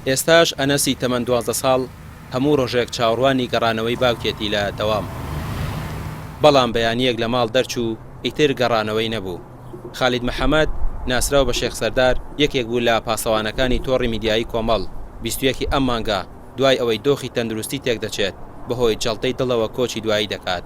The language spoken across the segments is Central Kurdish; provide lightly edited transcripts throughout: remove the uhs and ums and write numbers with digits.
ئێستاش ئەنەسی تەمەن 12 ساڵ هەموو ڕۆژێک چاوەڕوانی گەڕانەوەی باوکێتی لە دەوام. بەڵام بەیانییەک لە ماڵ دەرچوو ئیتر گەڕانەوەی نەبوو. خالید محەمەد، ناسراو بە شێخ سەردار، یەکێک بوو لە پاسەوانەکانی تۆڕی میدیایی کۆمەڵ، 21 ی ئەم مانگە دوای ئەوەی دۆخی تەندروستی تێکدەچێت، بەهۆی جەڵتەی دڵەوە کۆچی دوایی دەکات.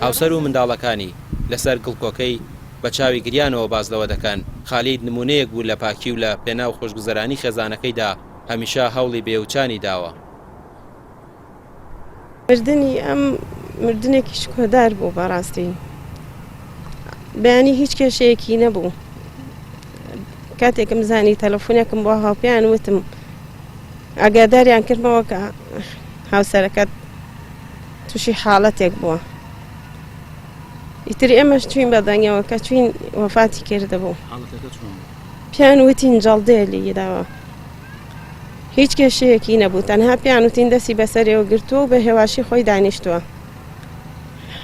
هاوسەر و منداڵەکانی لەسەر گڵکۆکەی بە چاوی گریانەوە باس لەوە دەکەن، خالید نموونەیەک بوو لە پاکی و لە پێناو خۆشگوزەرانی خێزانەکەیدا هەمیشە هەوڵی بێوچانی داوە. مردنی ئەم مردنێکی شکۆدار بوو بەڕاستی بەیانی هیچ کێشەیەکی نەبوو کاتێکم زانی تەلەفۆنێکم بۆ هاوپیان وتم ئاگاداریان کردمەوە کە هاوسەرەکەت تووشی حاڵەتێک بووە ئیتر ئێمەش چوین بە دەنگەوە کە چوین وەفاتی کردبوو پیان وتین جەڵدێ لیداوە هیچ کێشەیەکی نەبوو تەنها پێیان وتین دەستی بەسەرەوە گرتووە و بە هێواشی خۆی دانیشتووە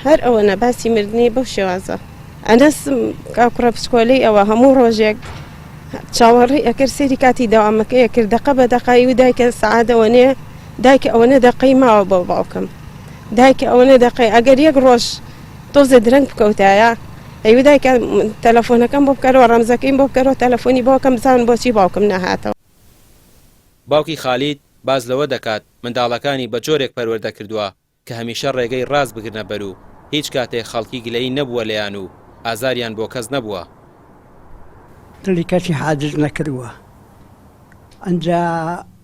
هەر ئەوەنە باسی مردنی بەو شێوازە. ئەنەس کوڕە بچکۆلەی ئەوە هەموو ڕۆژێک چاوەڕێی ئەکرد سەیری کاتی دەوامەکەی ئەکرد دەقە بە دەقە ئیو دایکە سەعات ئەوەنەیە دایکە ئەوەنە دەقەی ماوە بۆ باوکم دایکە ئەوەنە دەقەی ئەگەر یەک ڕۆژ تۆزێ درەنگ بکەوتایە ئەیوو دایکە تەلەفۆنەکەم بۆ بکەرەوە ڕەمزەکەیم بۆ بکەرەوە تەلەفۆنی بۆ کەم بزانم بۆچی باوکم نەهاتەوە. باوکی خالید باس لەوە دەکات منداڵەکانی بە جۆرێک پەروەردە کردووە کە هەمیشە ڕێگەی ڕاست بگرنە بەر و هیچ کاتێک خەڵکی گلەیی نەبووە لێیان و ئازاریان بۆ کەس نەبووە. دڵی کەسی عاجز نەکردووە ئەنجا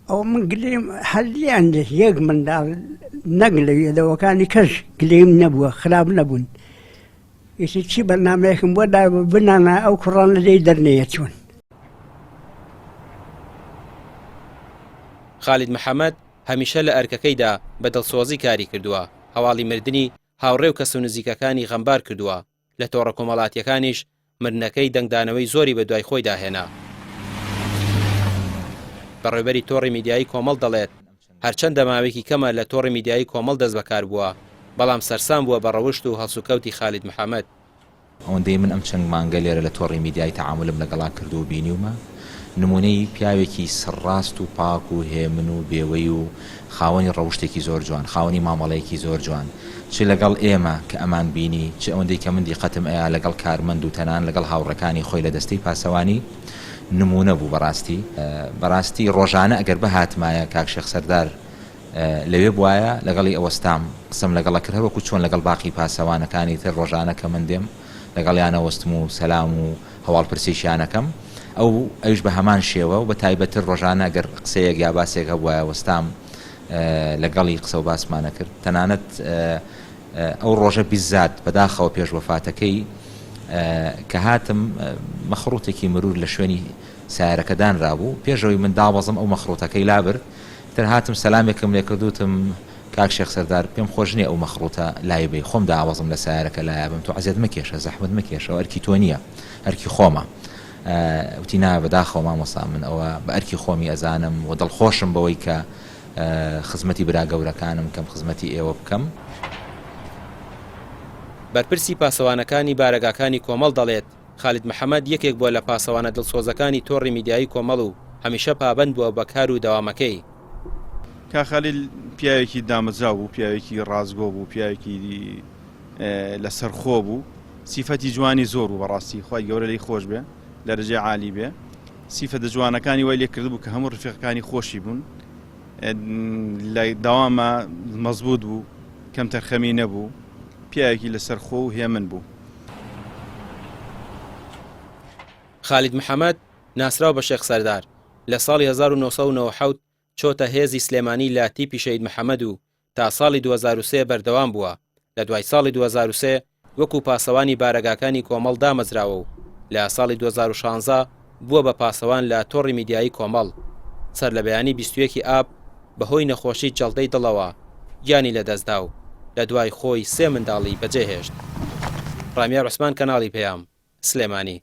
ئەوە من گلەیم هەر لێیان دێت یەک منداڵ نەک لەوێ لەوەکانی کەس گلەیم نەبووە خراپ نەبوون ئیتر چی بەرنامەیەکم بۆ دابوو بنانا ئەو کوڕانە لێی دەرنەیەچوون. خالید محەمەد هەمیشە لە ئەرکەکەیدا بە دڵسۆزی کاری کردووە، هەواڵی مردنی هاوڕێ و کەس و نزیکەکانی غەمبار کردووە، لە تۆڕە کۆمەڵاتییەکانیش مردنەکەی دەنگدانەوەی زۆری بەدوای خۆیدا هێنا. بەڕێوبەری تۆڕی میدیایی کۆمەڵ دەڵێت، هەرچەندە ماوەیەکی کەمە لە تۆڕی میدیایی کۆمەڵ دەستبەکار بووە، بەڵام سەرسام بووە بە ڕەوشت و هەڵسوکەوتی خالید محەمەد. ئەوەندەی من ئەم چەند مانگە لێرە لە تۆڕی میدیایی تەعامولم لەگەڵا کردووە و بینیومە، نموونەی پیاوێکی سەرڕاست و پاک و هێمن و بێوەی و خاوەنی ڕەوشتێکی زۆر جوان، خاوەنی مامەڵەیەکی زۆر جوان، چ لەگەڵ ئێمە کە ئەمان بینی، چ ئەوەندەی کە من دیقەتم ئەیا لەگەڵ کارمەند و تەنان لەگەڵ هاوڕێکانی خۆی لە دەستەی پاسەوانی، نموونە بوو بەڕاستی. بەڕاستی ڕۆژانە ئەگەر بهاتمایە کاک شێخ سەردار لەوێ بوایە لەگەڵی ئەوەستام قسەم لەگەڵ ئەکرد هەروەکو چۆن لەگەڵ باقی پاسەوانەکانی تر ڕۆژانە کە من دێم لەگەڵیان ئەوەستم و سەلام و هەواڵ پرسیشیان ئەکەم ئەو ئەویش بە هەمان شێوە و بە تایبەتتر ڕۆژانە ئەگەر قسەیەک یا باسێک هەبوایە وەستام لەگەڵی قسە و باسمان ئەکرد تەنانەت ئەو ڕۆژە بیزات بەداخەوە پێش وەفاتەکەی کە هاتم مەخڕوتێکی مرور لە شوێنی سیارەکە دانرابوو پێشەوەی من دابەزم ئەو مەخڕوتەکەی لابرد تر هاتم سەلامێکم لێکرد وتم کاک شێخ سەردار پێم خۆش نیە ئەو مەخڵوتە لای بەی خۆم داوەزم لە سەیارەکە لایابم تۆ عەزێت مەکێشە زەحمەت مەکێشەوە ئەرکی تۆ نیە ئەرکی خۆمە وتی نا بەداخەوە مامۆستا من ئەوە بە ئەرکی خۆمی ئەزانم و دڵخۆشم بەوەی کە خزمەتی برا گەورەکانم کەم خزمەتی ئێوە بکەم. بەرپرسی پاسەوانەکانی بارەگاکانی کۆمەڵ دەڵێت، خالید محەمەد یەکێک بووە لە پاسەوانە دڵسۆزەکانی تۆڕی میدیایی کۆمەڵ و هەمیشە پابەند بووە بە کار و دەوامەکەی. کاک خالید پیاوێکی دامەزراو بوو، پیاوێکی ڕاستگۆ بوو، پیاوێکی لەسەرخۆ بوو، سیفەتی جوانی زۆر بوو بەڕاستی خوای گەورە لێی خۆش بێ، دەرەجەی عالی بێ. سیفەتە جوانەکانی وای لێ کردبوو کە هەموو ڕفیقەکانی خۆشی بوون. لە دەوامە مەزبوط بوو، کەمتەرخەمی نەبوو، پیاوێکی لەسەرخۆ و هێمن بوو. خالید محەمەد، ناسراو بە شێخ سەردار، لە ساڵی 1997 چۆتە هێزی سلێمانی لە تیپی شەهید محەمەد و تا ساڵی 2003 بەردەوام بووە، لە دوای ساڵی 2003 وەکو پاسەوانی بارەگاکانی کۆمەڵ دامەزراوە و لە ساڵی 2016 بووە بە پاسەوان لە تۆڕی میدیایی کۆمەڵ. سەرلەبەیانی 21 ی ئاب بەهۆی نەخۆشی جەڵدەی دڵەوە گیانی لەدەستدا و لە دوای خۆی سێ منداڵی بەجێهێشت. ڕامیار عوسمان کەناڵی پەیام، سلێمانی.